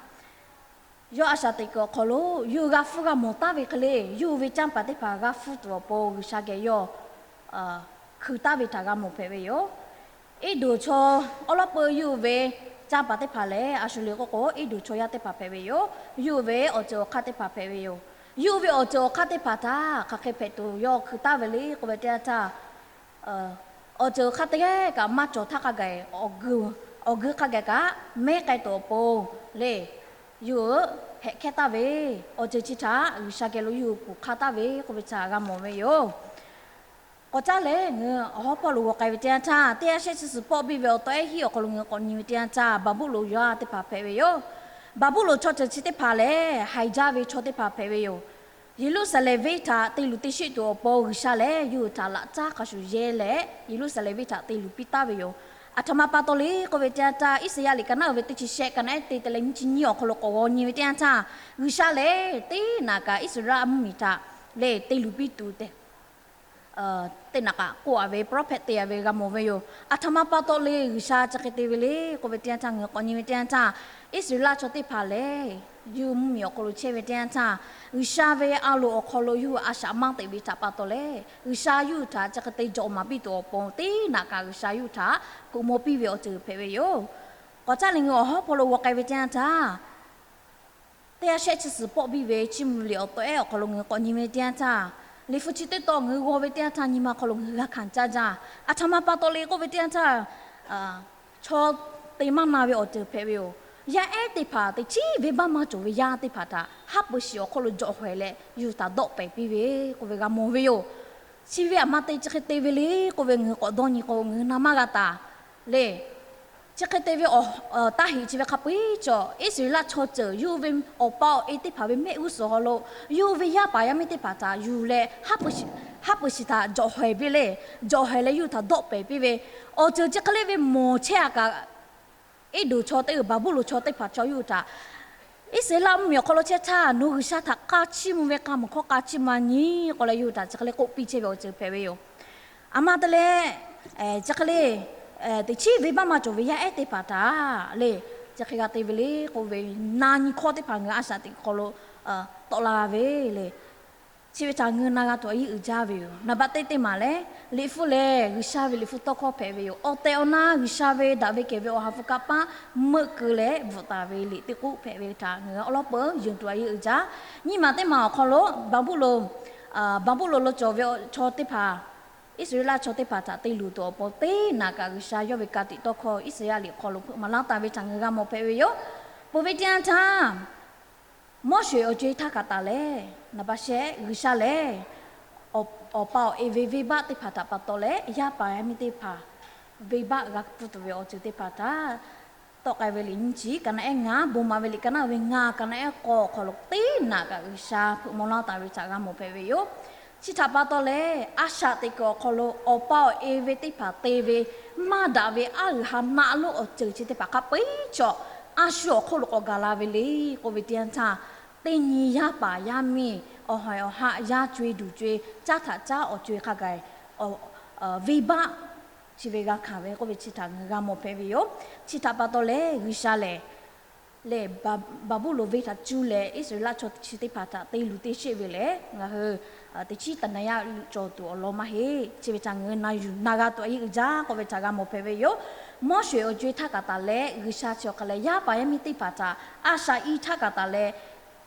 yawˇ a shaꞈ teꞈ kuiˬ awˬ hk'aw lo yawˇ hui g'a hpfuhˇ g'a mawˬ taˍ ve hk'e le, yawˇ hui ve canˇ paˍ teˇ hpaˍ g'a hpfuhˇ tuˬ awˬ pon G'uiˬsha geh yawˇ hkui taˍ ve htaꞈ g'a mawˬ hpehꞈ ve yoˬ. Iˉ duˬ chaw awˉ lawˉ peu yawˇ hui ve canˇ paˍ teˇ hpaˍ lehˬ, a shu le k'oˆ k'o, iˉ duˬ chaw yaˇ teˇ hpaˍ hpehꞈ ve yoˬ. Yawˇ hui ve awˬ ceuˬ awˬ hk'aˇ teˇ hpaˍ hpehꞈ ve yoˬ. Yawˇ hui ve awˬ ceuˬ awˬ hk'aˇ teˇ hpaˍ htaꞈ hk'aˬ hk'e hpehꞈ tuˬ yawˇ hkui taˍ ve le k'oˆ ve teˇ yanˇ htaˇ, awˬ ceuˬ awˬ hk'aˇ teˇ g'aˇ kaꞈ maˇ cawˬ htaˇ hk'a gaˬ, awˬ geu hk'a gaˬ kaꞈ mehˉ k'ai tuˬ awˬ pon le, yawˇ hui hpehꞈ hkehˇ taˍ ve awˬ ceuˬ chi htaꞈ G'uiˬsha geh lo yawˇ hui kuˬ hk'a taˍ ve k'oˆ ve htaꞈ g'a mawˬ ve yoˬ. K'awꞈ caˉ leh ngaˬ hui awˬ hawˉ hpawˇ lo g'aw k'ai ve teˇ yanˇ htaˇ, teˇ yanˇ shehˆ chi suhˍ pawˆ biˇ ve awˬ tawˇ ehˉ hiˉ awˬ hk'aw lo ngaˬ hui k'awꞈ nyi ve teˇ yanˇ htaˇ, Baˍbuˍlonˍ yaˇ teˇ hpaˍ hpehꞈ ve yoˬ. Baˍbuˍlonˍ chaw ceuˬ chi teˇ hpaˍ lehˬ haiˬ jaˇ ve chaw teˇ hpaˍ hpehꞈ ve yoˬ. Yeˍruˆsaˍlehnˍ venˇ htaꞈ te luˬ te sheˆ tuˬ awˬ pon G'uiˬsha lehˬ yawˇ hui htaꞈ laꞈ caˉ hk'a shuˍ yehˇ leh Yeˍruˆsaˍlehnˍ venˇ htaꞈ te luˬ piˇ taˍ ve yoˬ. Aˬ htoꞈ ma pa taw le k'oˆ ve teˇ yanˇ htaˇ, Iˉsaˍyaˆ liꞈ ka naˉ uiˍ ve teˇ chi shehˆ, ka naˉ ehˉ te te leh nyiˇ chi nyiˇ awˬ hk'aw lo k'awꞈ g'aw nyi ve teˇ yanˇ htaˇ, G'uiˬsha lehˬ teˇ naꞈ kaꞈ Iˉsaˍreˍlaˆ mvuhˇmiˬ htaꞈ lehˬ te luˬ piˇ tuˬ tehꞈ teˇ naꞈ kaꞈ k'oˆ a ve prophet te a ve g'a mawˬ ve yoˬ. Aˬ htoꞈ ma pa taw le G'uiˬsha chi hk'e te ve le k'oˆ ve teˇ yanˇ htaˇ, ngaˬ hui k'awꞈ nyi ve teˇ yanˇ htaˇ, Iˉsaˍreˍlaˆ chaw teˇ hpaˍ lehˬ yawˇ hui mvuhˇmiˬ awˬ hk'aw lo chehˇ ve teˇ yanˇ htaˇ, G'uiˬsha ve a loˍ awˬ hk'aw lo yawˇ hui a shaꞈ maˇ teꞈ ve htaꞈ pa taw leh, G'uiˬsha yawˇ hui htaꞈ chi hk'e te jawꞈ maˍ piˇ tuˬ awˬ pon teˇ naꞈ kaꞈ G'uiˬsha yawˇ hui htaꞈ hkuꞈ maw piˇ ve awˬ ceuˬ hpehꞈ ve yoˬ. K'awꞈ caˉ leh ngaˬ hui awˬ hawˉ hpawˇ lo g'aw k'ai ve teˇ yanˇ htaˇ, teˇ yanˇ shehˆ chi suhˍ pawˆ biˇ ve Chiˇ mvuh liꞈ awˬ tawˇ ehˉ awˬ hk'aw lo ngaˬ hui k'awꞈ nyi ve teˇ yanˇ htaˇ, Liꞈ hpu chi teˇ tawn ngaˬ hui g'aw ve teˇ yanˇ htaˇ nyi ma hk'aw lo ngaˬ hui g'a hkanˍ caˇ jaˇ. Aˬ htoꞈ ma pa taw le k'oˆ ve teˇ yanˇ htaˇ, chaw te maˇ na ve awˬ ceuˬ hpehꞈ ve yoˬ. Yaˇ ehˉ teˇ hpaˍ teꞈ chiˉ venˇbaˆ maˇ cawˬ ve yaˇ teˇ hpaˍ htaꞈ haˉ pui shiˍ awˬ hk'oˆ lo jawꞈ hawehˬ leh yawˇ hui htaꞈ dawˆ pehˍ piˇ ve k'oˆ ve g'a mawˬ ve yoˬ. Chi ve aˬ ma te chi hk'e te ve le k'oˆ ve ngaˬ hui k'awꞈ dawˇ nyi k'o, ngaˬ hui na maˇ g'a taˍ le. Chi hk'e te ve awˬ taˇ heꞈ chi ve hk'a peu-eˬ cawˬ, Iˉsaˍreˍlaˆ chaw ceuˬ yawˇ hui ve awˬ pa awˬ e teˇ hpaˍ ve mehˆ g'uˇ suhˍ hk'aw lo yawˇ hui ve yaˇ paˍ yaˇ miˇ teˇ hpaˍ htaꞈ yuˬ leh haˉ pui shiˍ htaꞈ jawꞈ hawehˬ piˇ le. Jawꞈ hawehˬ leh yawˇ hui htaꞈ dawˆ pehˍ piˇ ve awˬ ceuˬ chi hk'e le ve mawˬ chehˇ a kaꞈ, Eˇdonˍ chaw teˇ g'uiˬ Baˍbuˍlonˍ chaw teˇ hpaˍ chaw yawˇ hui htaꞈ Iˉsaˍreˍlaˆ mvuhˇmiˬ awˬ hk'aw lo chehˇ htaˇ, nawˬ G'uiˬsha htaꞈ k'a chiˇ mvuh ve k'a mawˬ hkawˇ k'a chiˇ mvuh a nyi k'oˆ leh yawˇ hui htaꞈ chi hk'e le k'oˆ piˇ chehˇ ve awˬ ceuˬ hpehꞈ ve yoˬ. Aˬ ma te leh, chi hk'e le, teꞈ chiˉ venˇbaˆ maˇ cawˬ ve yaˇ ehˉ teˇ hpaˍ htaꞈ le, chi hk'e g'a te ve le k'oˆ ve, na nyi hkawˇ teˇ hpaˍ ngaˬ hui a shaꞈ teꞈ hk'aw lo tawˆ la ve le. Chi ve htaꞈ ngaˬ hui na g'a tuˬ a yeˇ uiˍ jaˇ ve yoˬ. Naˍ baˆ teˇ teˇ maˬ lehˬ, Liꞈ hpu lehˬ G'uiˬsha ve Liꞈ hpu tawˇ hkawˇ hpehꞈ ve yoˬ. Awˬ tehˬ awˬ na G'uiˬsha ve daꞈ ve kehˬ ve Awˬ ha hpu kanˇ paˆ meuˆ keu leh bvuhꞈ taˍ ve liꞈ teˇ k'oˆ hpehꞈ ve htaꞈ ngaˬ hui awˉ lawˉ peuˬ yeˬ tuˬ a yeˇ uiˍ jaˇ. Nyiˇ maˬ teˇ maˬ awˬ hk'aw lo Baˍbuˍlonˍ, Baˍbuˍlonˍ lo cawˬ ve chaw teˇ hpaˍ, Iˉsaˍreˍlaˆ chaw teˇ hpaˍ htaꞈ te luˬ tuˬ awˬ pon teˇ naꞈ kaꞈ G'uiˬsha yawˇ ve ka tiꞈ tawˇ hkawˇ Iˉsaˍyaˆ liꞈ hk'aw lo hpeuꞈ maˍ laˇ taˍ ve htaꞈ ngaˬ hui g'a mawˬ hpehꞈ ve yoˬ. Peuˬ ve teˇ yanˇ htaˇ, Moˉseˍ awˬ co-e htaˇ kaꞈ taˍ leh, naˍ baˆ shehˆ G'uiˬsha lehˬ awˬ pa awˬ e ve venˇbaˆ teˇ hpaˍ htaꞈ pa taw leh yaˇ paˍ yaˇ miˇ teˇ hpaˍ venˇbaˆ g'a pfuhˇ tuˬ ve awˬ ceuˬ teˇ hpaˍ htaꞈ tawˆ k'ai ve liꞈ nyiˇ chi, ka naˆ ehˉ ngaˇ, bon ma ve liꞈ ka naˆ ve ngaˇ, ka naˆ ehˉ k'awˇ awˬ hk'aw lo teˇ naꞈ kaꞈ G'uiˬsha hpeuꞈ maw laˇ taˍ ve htaꞈ g'a mawˬ hpehꞈ ve yoˬ. Chi htaꞈ pa taw leh, a shaꞈ teꞈ kuiˬ awˬ hk'aw lo awˬ pa awˬ e ve teˇ hpaˍ te ve maˇ daꞈ ve aˉ g'uiˬ ha naˆ lonˉ awˬ ceuˬ chi teˇ hpaˍ hk'a peu-eˬ cawˬ, a shu awˬ hk'oˆ lo k'awꞈ gaˬ la ve le k'oˆ ve teˇ yanˇ htaˇ, teˇ nyi yaˇ paˍ yaˇ miˇ, awˬ haiˬ awˬ haˆ, yaˇ co-e duˬ co-e, caˉ htaꞈ caˉ awˬ co-e hk'a gaˬ venˇbaˆ chi ve g'a hkanˍ ve k'oˆ ve chi htaꞈ ngaˬ hui g'a mawˬ hpehꞈ ve yoˬ. Chi htaꞈ pa taw leh G'uiˬsha lehˬ lehˬ, Baˍbuˍlonˍ venˇ htaꞈ cuˇ leh Iˉsaˍreˍlaˆ chaw chi teˇ hpaˍ htaꞈ te luˬ te sheˆ ve lehˬ, ngaˬ hui teꞈ chiˉ taˍ na yaˇ cawˬ tuˬ awˬ lawn maˇ heˆ. Chi ve htaꞈ ngaˬ hui na yuˬ na g'a tuˬ a yeˇ uiˍ jaˇ k'oˆ ve htaꞈ g'a mawˬ hpehꞈ ve yoˬ. Moˉseˍ awˬ co-e htaˇ kaꞈ taˍ leh G'uiˬsha chi awˬ hk'a leh yaˇ paˍ yaˇ miˇ teˇ hpaˍ htaꞈ a shaꞈ i htaˇ kaꞈ taˍ leh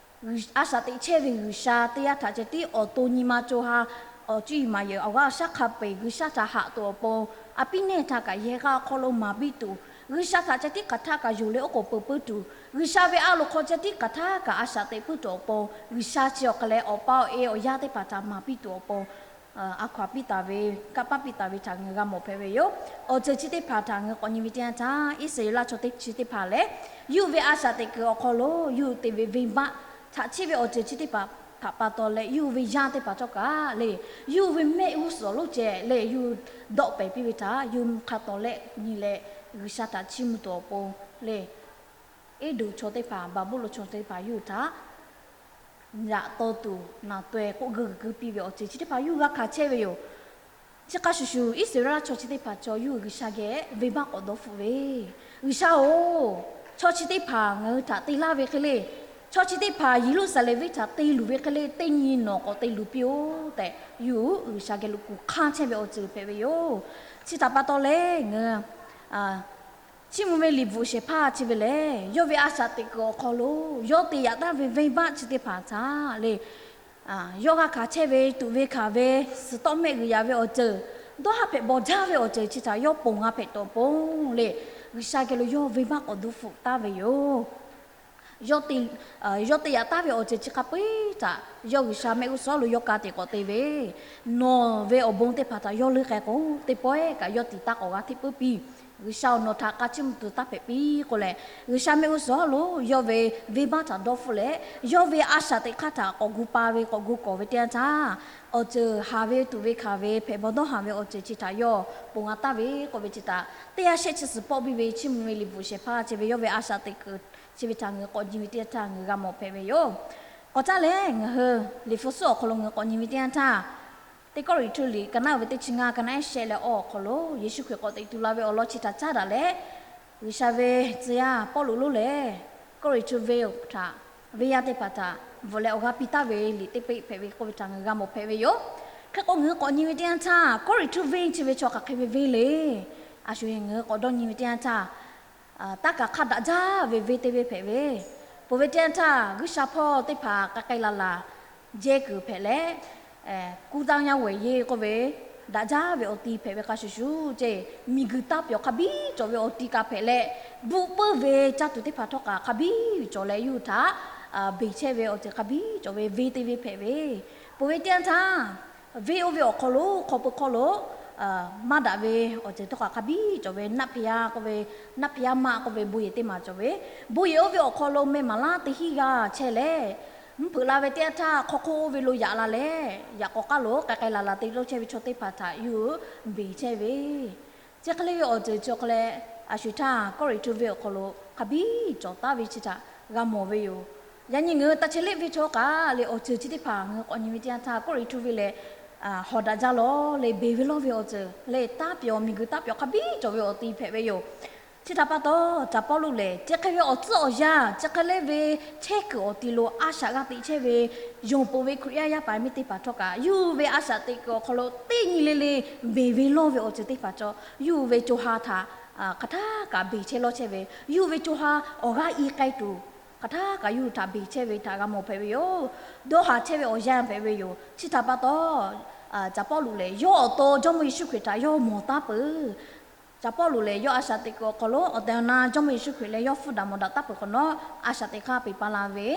a shaꞈ teꞈ chehˇ ve G'uiˬsha teˇ yanˇ htaꞈ ceh tiˉ awˬ to nyi ma co ha, awˬ cuˇ yiˍ maˍ yehˬ awˬ g'aˇ awˬ shaˉ hk'a peu-eˬ G'uiˬsha htaꞈ haꞈ tuˬ awˬ pon, a piˉ nehˇ htaˇ kaꞈ yehˬ g'aˇ awˬ hk'aw lo maˍ piˇ tuˬ, G'uiˬsha htaꞈ ceh tiˉ hk'aˬ htaˇ kaꞈ yonˍ leh oˉ k'oˍ peuˬ puiˉ tuˬ, G'uiˬsha ve a loˍ hk'aw ceh tiˉ hk'aˬ htaˇ kaꞈ a shaꞈ teꞈ puiˉ tuˬ awˬ pon, G'uiˬsha chi awˬ hk'a leh awˬ pa awˬ e awˬ yaˇ teˇ hpaˍ htaꞈ maˍ piˇ tuˬ awˬ pon a hkaw-anˬ piˇ taˍ ve, kanˇ paˆ piˇ taˍ ve htaꞈ ngaˬ hui g'a mawˬ hpehꞈ ve yoˬ. Awˬ ceuˬ chi teˇ hpaˍ htaꞈ ngaˬ hui k'awꞈ nyi ve teˇ yanˇ htaˇ, Iˉsaˍreˍlaˆ chaw teˇ chi teˇ hpaˍ lehˬ, yawˇ hui ve a shaꞈ teꞈ kuiˬ awˬ hk'aw lo yawˇ hui te ve venˇbaˆ htaꞈ chiˇ ve awˬ ceuˬ chi teˇ hpaˍ htaꞈ pa taw leh, yawˇ hui ve yaˇ teˇ hpaˍ cawˇ kaꞈ le, yawˇ hui ve mehˆ g'uˇ suhˍ awˬ lonˉ ceh leh yawˇ hui dawˆ pehˍ piˇ ve htaꞈ yawˇ hui hk'a tawˍ leh nyi leh G'uiˬsha htaꞈ chiˇ mvuh tuˬ awˬ pon le, Eˇdonˍ chaw teˇ hpaˍ, Baˍbuˍlonˍ chaw teˇ hpaˍ yawˇ hui htaꞈ yaꞈ taw tuˬ naˬ taweh k'oˆ geu geu piˇ ve awˬ ceuˬ chi teˇ hpaˍ yawˇ hui g'a hkanˍ chehˇ ve yoˬ. Chi hk'a shuˍ shuˍ, Iˉsaˍreˍlaˆ chaw chi teˇ hpaˍ chaw yawˇ hui G'uiˬsha geh venˇbaˆ k'awꞈ dawˇ hpfuhˆ ve, G'uiˬsha-oˬ, chaw chi teˇ hpaˍ ngaˬ hui htaꞈ te laˇ ve hk'e le, chaw chi teˇ hpaˍ Yeˍruˆsaˍlehnˍ venˇ htaꞈ te luˬ ve hk'e le, teˇ nyi nawˬ k'awꞈ te luˬ piˇ-oˆ tehꞈ, yawˇ hui G'uiˬsha geh lo kuˬ hk'aˇ chehˇ ve awˬ ceuˬ hpehꞈ ve yoˬ. Chi htaꞈ pa taw leh ngaˬ hui Chiˇ mvuh ve liꞈ bvuhꞈ shehˍ hpaˇ chi ve lehˬ, yawˇ ve a shaꞈ teꞈ kuiˬ awˬ hk'aw lo yawˇ te yaꞈ taˍ ve venˇbaˆ chi teˇ hpaˍ htaꞈ le, yawˇ g'a hkanˍ chehˇ ve tuꞈ ve hkanˍ ve, suhˍ tawˆ mehˆ g'uiˬ yaꞈ ve awˬ ceuˬ, dawˇ haˉ hpehꞈ bawˬ jaˇ ve awˬ ceuˬ chi htaꞈ yawˇ ponˬ g'a hpehꞈ tuˬ awˬ pon le, G'uiˬsha geh lo yawˇ venˇbaˆ k'awꞈ dawˇ hpfuhˆ taˍ ve yoˬ. yawˇ te yaꞈ taˍ ve awˬ ceuˬ chi hk'a peu-eˬ htaꞈ yawˇ G'uiˬsha mehˆ g'uˇ suhˍ lo yawˇ ka tiꞈ k'awꞈ te ve, nawˬ ve awˬ bon teˇ hpaˍ htaꞈ yawˇ leuˇ k'ai k'o, teˇ pawehˇ kaꞈ yawˇ tiꞈ taˇ k'awꞈ g'a hteˇ puiˉ piˇ. G'uiˬsha-oˬ, nawˬ htaꞈ k'a chiˇ mvuh tuˬ taˇ hpehꞈ piˇ k'oˆ leh, G'uiˬsha mehˆ g'uˇ suhˍ lo yawˇ ve venˇbaˆ htaꞈ dawˇ hpfuhˆ leh, yawˇ ve a shaꞈ teꞈ hk'aˇ htaꞈ k'awꞈ gu pa ve k'awꞈ gu kawˍ ve teˇ yanˇ htaˇ, awˬ ceuˬ haˍ ve tuꞈ ve hkanˍ ve hpehꞈ bawˬ dawˇ haˍ ve awˬ ceuˬ chi htaꞈ yawˇ ponˬ g'a taˍ ve k'oˆ ve chi htaꞈ teˇ yanˇ shehˆ chi suhˍ pawˆ biˇ ve Chiˇ mvuh ve liꞈ bvuhꞈ shehˍ hpaˇ chi ve yawˇ ve a shaꞈ teꞈ kuiˬ chi ve htaꞈ ngaˬ hui k'awꞈ nyi ve teˇ yanˇ htaˇ ngaˬ hui g'a mawˬ hpehꞈ ve yoˬ. K'awꞈ caˇ leh ngaˬ hui Liꞈ hpu suhˉ awˬ hk'aw lo ngaˬ hui k'awꞈ nyi ve teˇ yanˇ htaˇ, teˇ Kawˇrenˍhtuˆ liꞈ ka naˉ uiˍ ve teˇ chi ngaˇ, ka naˉ ehˉ shehˆ leh awˇ awˬ hk'aw lo Yeˍsuˆ Hkriꞈ k'awꞈ teꞈ tu la ve awˬ lawn chi htaꞈ caˉ daꞈ leh, G'uiˬsha ve tcuh yaˇ Pawˇluꞈ lonˉ lehˬ, Kawˇrenˍhtuˆ venˇ htaꞈ, venˇ yaˇ teˇ hpaˍ htaꞈ bvuhꞈ leh awˬ g'aˇ piˇ taˍ ve liꞈ teˇ peˆ hpehꞈ ve k'oˆ ve htaꞈ ngaˬ hui g'a mawˬ hpehꞈ ve yoˬ. Hk'e k'o, ngaˬ hui k'awꞈ nyi ve teˇ yanˇ htaˇ, Kawˇrenˍhtuˆ venˇ chi ve chaw hk'aˬ hk'e ve venˇ le. A shu ngaˬ hui k'awꞈ dawˇ nyi ve teˇ yanˇ htaˇ, taˇ kaˬ hk'a daꞈ jaˇ ve venˇ teˇ venˇ hpehꞈ ve, peuˬ ve teˇ yanˇ htaˇ G'uiˬsha hpawˇ teˇ hpaˍ k'ai k'ai laˬ laˬ jehˇ kuiˬ hpehꞈ leh, kuˇ taˇ yaˇ wehˬ yeˇ k'oˆ ve, daꞈ jaˇ ve awˬ ti hpehꞈ ve hk'a shuˍ shuˍ ceˇ, miˬguiˬ taˇ pyawˬ hk'a biˇ cawˬ ve awˬ ti kaꞈ hpehꞈ leh, bvuhꞈ puiˉ ve caˇ tuˬ teˇ hpaˍ htawˇ kaꞈ hk'a biˇ cawˬ leh, yawˇ hui htaꞈ beˬ chehˇ ve awˬ ceuˬ hk'a biˇ cawˬ ve venˇ teˇ venˇ hpehꞈ ve, peuˬ ve teˇ yanˇ htaˇ, venˇ oˇ ve awˬ hk'aw lo hk'aw pui hk'aw lo maˇ daꞈ ve awˬ ceuˬ htawˇ kaꞈ hk'a biˇ cawˬ ve, naˆ hpeꞈ yaˇ k'oˆ ve, naˆ hpeꞈ yaˇ maˆ k'oˆ ve bon yehˬ teˇ maˬ cawˬ ve, bon yehˬ oˇ ve awˬ hk'aw lo meh maˍ laˉ teˇ hinˉ g'aˇ chehˇ leh, mvuhˇ hpeuꞈ la ve teˇ yanˇ htaˇ hk'aw hk'oˆ oˇ ve lo yaꞈ la leh, yaꞈ k'awꞈ k'aˉ lo k'ai k'ai laˬ laˬ te lo chehˇ ve chaw teˇ hpaˍ htaꞈ yawˇ hui beˬ chehˇ ve, chi hk'e le ve awˬ ceuˬ chi hk'e leh, a shu htaˇ Kawˇrenˍhtuˆ venˇ awˬ hk'aw lo hk'a biˇ cawˬ taˍ ve chi htaꞈ g'a mawˬ ve yoˬ. Yaꞈ nyi ngaˬ hui taˇ chehˇ leˆ ve chaw kaꞈ lehˬ, awˬ ceuˬ chi teˇ hpaˍ ngaˬ hui k'awꞈ nyi ve teˇ yanˇ htaˇ, Kawˇrenˍhtuˆ venˇ lehˬ hawˍ daꞈ jaˇ lawˬ leh, beˬ ve lawˇ ve awˬ ceuˬ lehˬ, taˇ pyawˬ, miˬguiˬ taˇ pyawˬ hk'a biˇ cawˬ ve awˬ ti hpehꞈ ve yoˬ. Chi htaꞈ pa taw, Caˍ Pawˇluꞈ lehˬ chi hk'e ve awˬ tcuhˉ awˬ yanˇ chi hk'e le ve chehˇ kuiˬ awˬ ti lo a shaꞈ g'a teꞈ chehˇ ve yonˍ peuˬ ve Hkriꞈ yaˇ yaˇ paˍ miˇ teˇ hpaˍ htawˇ kaꞈ, yawˇ hui ve a shaꞈ teꞈ kuiˬ awˬ hk'aw lo teˇ nyi le le beˬ ve lawˇ ve awˬ ceuˬ teˇ hpaˍ cawˬ, yawˇ hui ve co ha htaꞈ hk'aˬ htaˇ kaꞈ beˬ chehˇ lawˇ chehˇ ve, yawˇ hui ve co ha awˬ g'aˇ i k'ai tuˬ hk'aˬ htaˇ kaꞈ yawˇ hui htaꞈ beˬ chehˇ ve htaꞈ g'a mawˬ hpehꞈ ve yoˬ. Dawˇ haˍ chehˇ ve awˬ yanˇ hpehꞈ ve yoˬ. Chi htaꞈ pa taw, Caˍ Pawˇluꞈ lehˬ yawˇ awˬ to Jawˇmawˇ Yeˍsuˆ Hkriꞈ htaꞈ yawˇ mawˬ taˉ peuˬ. Caˍ Pawˇluꞈ lehˬ yawˇ a shaꞈ teꞈ kuiˬ awˬ hk'aw lo awˬ tehˬ awˬ na Jawˇmawˇ Yeˍsuˆ Hkriꞈ leh yawˇ hpfuhˇ daꞈ mawˬ daꞈ taˉ peuˬ hk'awꞈ nawˉ, a shaꞈ teꞈ hk'aˇ peˬ pa la ve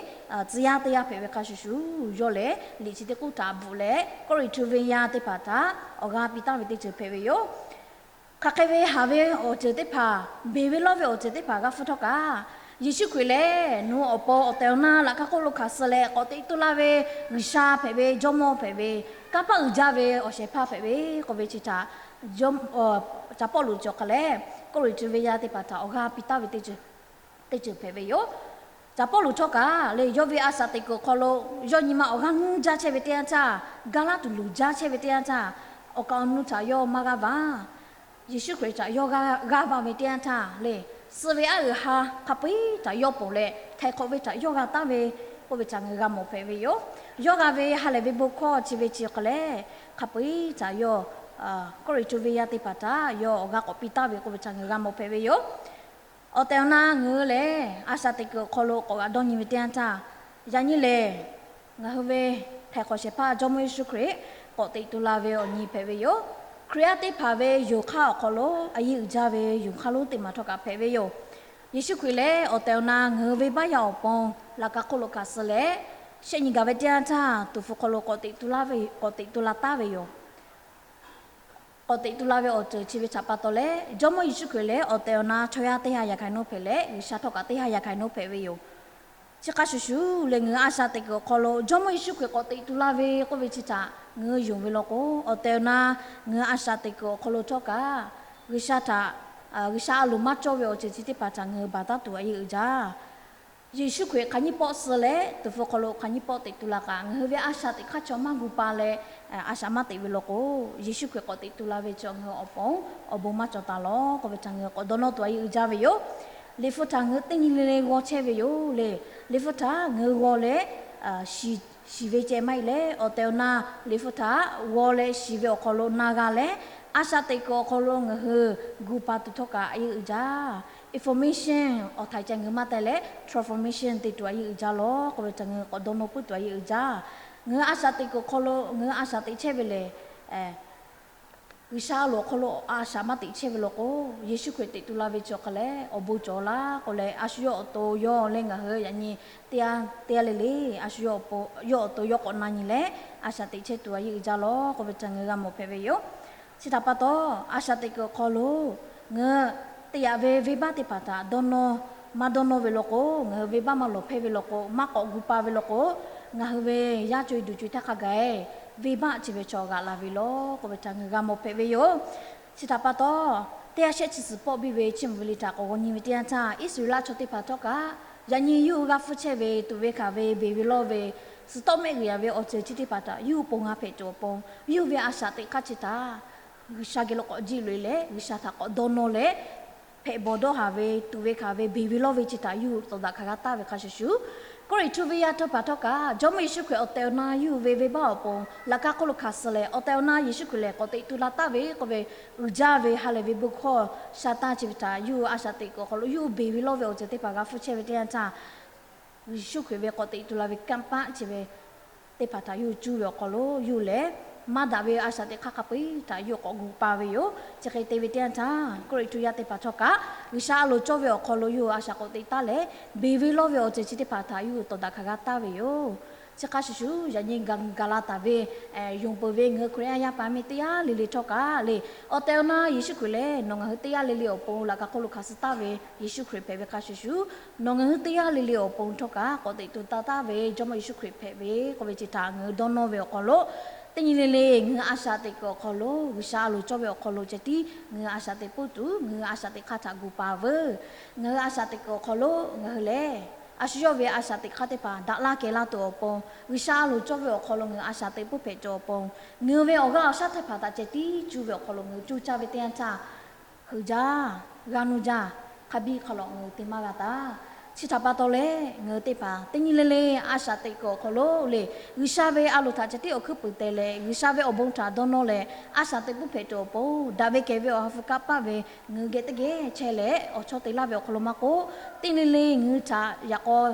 tcuh yaˇ teˇ g'aˇ hpehꞈ ve hk'a shuˍ shuˍ, yawˇ lehˬ liꞈ chi teˇ k'oˆ htaꞈ bvuhꞈ leh Kawˇrenˍhtuˆ venˇ yaˇ teˇ hpaˍ htaꞈ awˬ g'aˇ piˇ taˍ ve teˇ ceuˬ hpehꞈ ve yoˬ. Hk'aˬ hk'e ve haˍ ve awˬ ceuˬ teˇ hpaˍ, beˬ ve lawˇ ve awˬ ceuˬ teˇ hpaˍ g'a hpfuhˇ htawˇ kaꞈ, Yeˍsuˆ Hkriꞈ lehˬ nawˬ hui awˬ pon awˬ tehˬ awˬ na laꞈ ka hk'oˆ lo hkanˍ suh leh k'awꞈ teꞈ tu la ve G'uiˬsha hpehꞈ ve, Jawˇmawˇ hpehꞈ ve, kanˇ paˆ uiˍ jaˇ ve awˬ shehˍ hpaˇ hpehꞈ ve k'oˆ ve chi htaꞈ Caˍ Pawˇluꞈ cawˬ hk'a leh, Kawˇrenˍhtuˆ venˇ yaˇ teˇ hpaˍ htaꞈ awˬ g'aˇ piˇ taˍ ve teˇ ceuˬ hpehꞈ ve yoˬ. Caˍ Pawˇluꞈ htawˇ kaꞈ lehˬ, yawˇ ve a shaꞈ teꞈ kuiˬ awˬ hk'aw lo yawˇ nyi ma awˬ g'aˇ nuˇ jaˇ chehˇ ve teˇ yanˇ htaˇ, ga laˇ tuˬ luˬ jaˇ chehˇ ve teˇ yanˇ htaˇ, awˬ kaˍ awˬ nu htaꞈ yawˇ maˇ g'aˇ va. Yeˍsuˆ Hkriꞈ htaꞈ yawˇ g'aˇ va ve teˇ yanˇ htaˇ lehˬ, suh ve aˉ uiˍ ha hk'a peu-eˬ htaꞈ yawˇ ponˬ leh, htaiˍ hk'awꞈ ve htaꞈ yawˇ g'a taˍ ve k'oˆ ve htaꞈ ngaˬ hui g'a mawˬ hpehꞈ ve yoˬ. Yawˇ g'a ve ha lehˬ ve bon hkawˇ chi ve chi hk'e leh, hk'a peu-eˬ htaꞈ yawˇ Kawˇrenˍhtuˆ venˇ yaˇ teˇ hpaˍ htaꞈ yawˇ awˬ g'aˇ k'awꞈ piˇ taˍ ve k'oˆ ve htaꞈ ngaˬ hui g'a mawˬ hpehꞈ ve yoˬ. Awˬ tehˬ awˬ na ngaˬ hui lehˬ, a shaꞈ teꞈ kuiˬ awˬ hk'aw lo k'awꞈ g'aꞈ dawˇ nyi ve teˇ yanˇ htaˇ, yaꞈ nyi lehˬ, ngaˬ hui ve htaiˍ hk'awꞈ shehˍ hpaˇ Jawˇmawˇ Yeˍsuˆ Hkriꞈ k'awꞈ teꞈ tu la ve awˬ nyi hpehꞈ ve yoˬ. Hkriꞈ yaˇ teˇ hpaˍ ve yonˍ hk'aˇ awˬ hk'aw lo a yeˇ uiˍ jaˇ ve yonˍ hk'aˇ lonˉ teˇ maˬ htawˇ kaꞈ hpehꞈ ve yoˬ. Yeˍsuˆ Hkriꞈ lehˬ, awˬ tehˬ awˬ na ngaˬ hui ve baˆ yaˇ awˬ pon laꞈ ka hk'oˆ lo hkanˍ suh leh, shehˆ nyi gaˬ ve teˇ yanˇ htaˇ, tuˍ hpfuh hk'aw lo k'awꞈ teꞈ tu laˇ ve, k'awꞈ teꞈ tu la taˍ ve yoˬ. K'awꞈ teꞈ tu la ve awˬ ceuˬ chi ve htaꞈ pa taw leh, Jawˇmawˇ Yeˍsuˆ Hkriꞈ lehˬ, awˬ tehˬ awˬ na chaw yaˇ teˇ ha yaꞈ hkaˍ naˉ hpehꞈ leh, G'uiˬsha htawˇ kaꞈ teˇ ha yaꞈ hkaˍ naˉ hpehꞈ ve yoˬ. Chi hk'a shuˍ shuˍ lehˬ, ngaˬ hui a shaꞈ teꞈ kuiˬ awˬ hk'aw lo Jawˇmawˇ Yeˍsuˆ Hkriꞈ k'awꞈ teꞈ tu la ve k'oˆ ve chi htaꞈ ngaˬ hui yonˍ ve law k'o, awˬ tehˬ awˬ na ngaˬ hui a shaꞈ teꞈ kuiˬ awˬ hk'aw lo htawˇ kaꞈ, G'uiˬsha htaꞈ, G'uiˬsha a loˍ maˇ cawˇ ve awˬ ceuˬ chi teˇ hpaˍ htaꞈ ngaˬ hui baˬ taˉ tuˬ a yeˇ uiˍ jaˇ. Yeˍsuˆ Hkriꞈ hk'aˬ nyiˇ pawˆ suh leh tuˍ hpfuh hk'aw lo hk'aˬ nyiˇ pawˆ teꞈ tu la kaꞈ, ngaˬ hui ve a shaꞈ teꞈ hk'aˇ chaw maˇ gu pa leh, a shaꞈ maˇ teꞈ ve law k'o, Yeˍsuˆ Hkriꞈ k'awꞈ teꞈ tu la ve chaw ngaˬ hui awˬ pon awˬ bon maˇ cawˬ taˍ lawˬ k'oˆ ve htaꞈ ngaˬ hui k'awꞈ dawˇ nawˇ tuˬ a yeˇ uiˍ jaˇ ve yoˬ. Liꞈ hpu htaꞈ ngaˬ hui teˇ nyi le le g'aw chehˇ ve yoˬ le. Liꞈ hpu htaꞈ ngaˬ hui g'aw leh shiˍ ve ceh maˇ heˆ leh, awˬ tehˬ awˬ na Liꞈ hpu htaꞈ g'aw leh shiˍ ve awˬ hk'aw lo na g'a leh, a shaꞈ teꞈ kuiˬ awˬ hk'aw lo ngaˬ hui gu pa tuˬ htawˇ kaꞈ a yeˇ uiˍ jaˇ. Information awˬ htaiˍ ceh ngaˬ hui maˇ teh leh, transformation te tuˬ a yeˇ uiˍ jaˇ lawˬ k'oˆ ve htaꞈ ngaˬ hui k'awꞈ dawˇ nawˇ puiˉ tuˬ a yeˇ uiˍ jaˇ. Ngaˬ hui a shaꞈ teꞈ kuiˬ awˬ hk'aw lo ngaˬ hui a shaꞈ teꞈ chehˇ ve lehˬ, G'uiˬsha a loˍ awˬ hk'aw lo a shaꞈ maˇ teꞈ chehˇ ve law k'o, Yeˍsuˆ Hkriꞈ teꞈ tu la ve chi awˬ hk'a lehˬ awˬ bon cawˬ laˇ k'o leh, a shu yawˇ awˬ to yawˇ leh ngaˬ hui yaꞈ nyi teˇ g'aˇ teˇ g'aˇ le le, a shu yawˇ awˬ to yawˇ k'awꞈ na nyi leh, a shaꞈ teꞈ chehˇ tuˬ a yeˇ uiˍ jaˇ law k'oˆ ve htaꞈ ngaˬ hui g'a mawˬ hpehꞈ ve yoˬ. Chi htaꞈ pa taw, a shaꞈ teꞈ kuiˬ awˬ hk'aw lo ngaˬ hui te yaꞈ ve venˇbaˆ teˇ hpaˍ htaꞈ dawˇ nawˇ maˇ dawˇ nawˇ ve law k'o, ngaˬ hui venˇbaˆ maˇ lawˬ hpehˇ ve law k'o, maˇ k'awꞈ gu pa ve law k'o, ngaˬ hui ve yaˇ co-e duˬ co-e htaˇ hk'a gaˬ venˇbaˆ chi ve chaw g'aꞈ la ve law k'oˆ ve htaꞈ ngaˬ hui g'a mawˬ hpehꞈ ve yoˬ. Chi htaꞈ pa taw, teˇ g'aˇ shehˆ chi suhˍ pawˆ biˇ ve Chiˇ mvuh ve liꞈ htaꞈ k'awꞈ g'aw nyi ve teˇ yanˇ htaˇ, Iˉsaˍreˍlaˆ chaw teˇ hpaˍ htawˇ kaꞈ yaꞈ nyi yawˇ hui g'a hpfuhˇ chehˇ ve tuꞈ ve hkanˍ ve beˬ ve lawˇ ve suhˍ tawˆ mehˆ g'uiˬ yaꞈ ve awˬ ceuˬ chi teˇ hpaˍ htaꞈ yawˇ hui ponˬ g'a hpehꞈ tuˬ awˬ pon, yawˇ hui ve a shaꞈ teꞈ hk'aˇ chi htaꞈ G'uiˬsha geh lo k'awꞈ jiˆ loꞈ e leh, G'uiˬsha htaꞈ k'awꞈ dawˇ nawˇ leh, hpehꞈ bawˬ dawˇ haˍ ve tuꞈ ve hkanˍ ve beˬ ve lawˇ ve chi htaꞈ yawˇ hui tawˍ daꞈ hkanˍ g'a taˍ ve hk'a shuˍ shuˍ, Kawˇrenˍhtuˆ venˇ yaˇ htawˇ hpaˍ htawˇ kaꞈ Jawˇmawˇ Yeˍsuˆ Hkriꞈ awˬ tehˬ awˬ na yawˇ hui ve venˇbaˆ awˬ pon laꞈ ka hk'oˆ lo hkanˍ suh leh, awˬ tehˬ awˬ na Yeˍsuˆ Hkriꞈ lehˬ k'awꞈ teꞈ tu la taˍ ve k'oˆ ve uiˍ jaˇ ve ha lehˬ ve bon hkawˇ sha taˇ chi ve htaꞈ yawˇ hui a shaꞈ teꞈ kuiˬ awˬ hk'aw lo yawˇ hui beˬ ve lawˇ ve awˬ ceuˬ teˇ hpaˍ g'a hpfuhˇ chehˇ ve teˇ yanˇ htaˇ, Yeˍsuˆ Hkriꞈ ve k'awꞈ teꞈ tu la ve kanˇ paˆ chi ve teˇ hpaˍ htaꞈ yawˇ hui cuˇ ve awˬ hk'aw lo yawˇ hui lehˬ, maˇ daꞈ ve a shaꞈ teꞈ hk'aˇ hk'a peu-eˬ htaꞈ yawˇ hui k'awꞈ gu pa ve yoˬ. Chi hk'e te ve teˇ yanˇ htaˇ, Kawˇrenˍhtuˆ yaˇ teˇ hpaˍ htawˇ kaꞈ G'uiˬsha a loˍ cawˇ ve awˬ hk'aw lo yawˇ hui a shaꞈ k'awꞈ teꞈ taˍ leh, beˬ ve lawˇ ve awˬ ceuˬ chi teˇ hpaˍ htaꞈ yawˇ hui tawˍ daꞈ hkanˍ g'a taˍ ve yoˬ. Chi hk'a shuˍ shuˍ, yaꞈ nyi gaˬ la taˍ ve yonˍ peuˬ ve ngaˬ hui Hkriꞈ yaˇ yaˇ paˍ miˇ teˇ g'aˇ le le htawˇ kaꞈ le, awˬ tehˬ awˬ na Yeˍsuˆ Hkriꞈ lehˬ nawˬ ngaˬ hui teˇ g'aˇ le le awˬ pon laꞈ ka hk'oˆ lo hkanˍ suh taˍ ve Yeˍsuˆ Hkriꞈ hpehꞈ ve hk'a shuˍ shuˍ, nawˬ ngaˬ hui teˇ g'aˇ le le awˬ pon htawˇ kaꞈ k'awꞈ teꞈ tu la taˍ ve Jawˇmawˇ Yeˍsuˆ Hkriꞈ hpehꞈ ve k'oˆ ve chi htaꞈ ngaˬ hui dawˇ nawˇ ve awˬ hk'aw lo, teˇ nyi le le ngaˬ hui a shaꞈ teꞈ kuiˬ awˬ hk'aw lo G'uiˬsha a loˍ cawˇ ve awˬ hk'aw lo ceh tiˉ ngaˬ hui a shaꞈ teꞈ peuˬ tuˬ, ngaˬ hui a shaꞈ teꞈ hk'aˇ htaꞈ gu pa veuˬ. Ngaˬ hui a shaꞈ teꞈ kuiˬ awˬ hk'aw lo ngaˬ hui lehˬ, a shu yawˇ ve a shaꞈ teꞈ hk'aˇ teˇ hpaˍ daꞈ laˇ kehˬ laˇ tuˬ awˬ pon, G'uiˬsha a loˍ cawˇ ve awˬ hk'aw lo ngaˬ hui a shaꞈ teꞈ peuˬ hpehꞈ tuˬ awˬ pon, ngaˬ hui ve awˬ g'aˇ awˬ shaˉ teˇ hpaˍ htaꞈ ceh tiˉ cuˇ ve awˬ hk'aw lo ngaˬ hui cuˇ caˇ ve teˇ yanˇ htaˇ, heuˬ jaˇ, g'a nuˇ jaˇ, hk'a biˇ hk'a lawꞈ ngaˬ hui te maˇ g'a taˍ. Chi htaꞈ pa taw leh, ngaˬ hui teˇ hpaˍ teˇ nyi le le a shaꞈ teꞈ kuiˬ awˬ hk'aw lo le, G'uiˬsha ve a loˍ htaꞈ ceh tiˉ awˬ hkuiˉ puiˍ te leh, G'uiˬsha ve awˬ bon htaꞈ dawˇ nawˇ leh, a shaꞈ teꞈ peuˬ hpehꞈ tuˬ awˬ pon, daꞈ ve kehˬ ve awˬ ha hpu kanˇ paˆ ve ngaˬ hui geh teˇ geh chehˇ leh awˬ chawˇ te laˇ ve awˬ hk'aw lo maˇ k'oˆ, teˇ nyi le le ngaˬ hui htaꞈ yaꞈ k'aw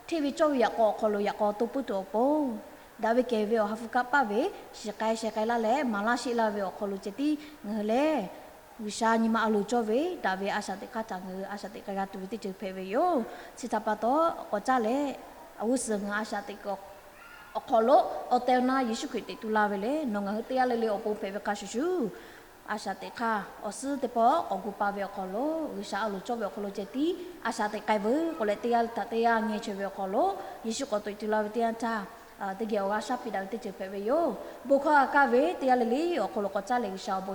hteˇ ve cawˇ ve yaꞈ k'aw awˬ hk'aw lo yaꞈ k'aw to puiˉ tuˬ awˬ pon, daꞈ ve kehˬ ve awˬ ha hpu kanˇ paˆ ve shiˍ k'ai sheh k'ai laˇ leh maˍ laˇ sheˆ laˇ ve awˬ hk'aw lo ceh tiˉ ngaˬ hui lehˬ, G'uiˬsha nyi ma a loˍ cawˇ ve daꞈ ve a shaꞈ teꞈ hk'aˇ htaꞈ ngaˬ hui a shaꞈ teꞈ k'ai g'a tuˬ ve teˇ ceuˬ hpehꞈ ve yoˬ. Chi htaꞈ pa taw, k'awꞈ caˇ leh, awˬ g'uˇ suhˍ ngaˬ hui a shaꞈ teꞈ kuiˬ awˬ hk'aw lo awˬ tehˬ awˬ na Yeˍsuˆ Hkriꞈ teꞈ tu la ve lehˬ nawˬ ngaˬ hui teˇ g'aˇ le le awˬ pon hpehꞈ ve hk'a shuˍ shuˍ, a shaꞈ teꞈ hk'aˇ awˬ suhˉ teˇ pawˆ k'awꞈ gu pa ve awˬ hk'aw lo, G'uiˬsha a loˍ cawˇ ve awˬ hk'aw lo ceh tiˉ a shaꞈ teꞈ k'ai veuˬ k'oˆ leh, teˇ g'aˇ htaꞈ teˇ g'aˇ ngeh chaweh ve awˬ hk'aw lo, Yeˍsuˆ k'awꞈ teꞈ tu la ve teˇ yanˇ htaˇ, teˇ geh awˬ g'aˇ shaˉ hpiˇ daꞈ ve teˇ ceuˬ hpehꞈ ve yoˬ. Bon hkawˇ g'a kaˇ ve teˇ g'aˇ le le awˬ hk'aw lo k'awꞈ caˇ leh G'uiˬsha awˬ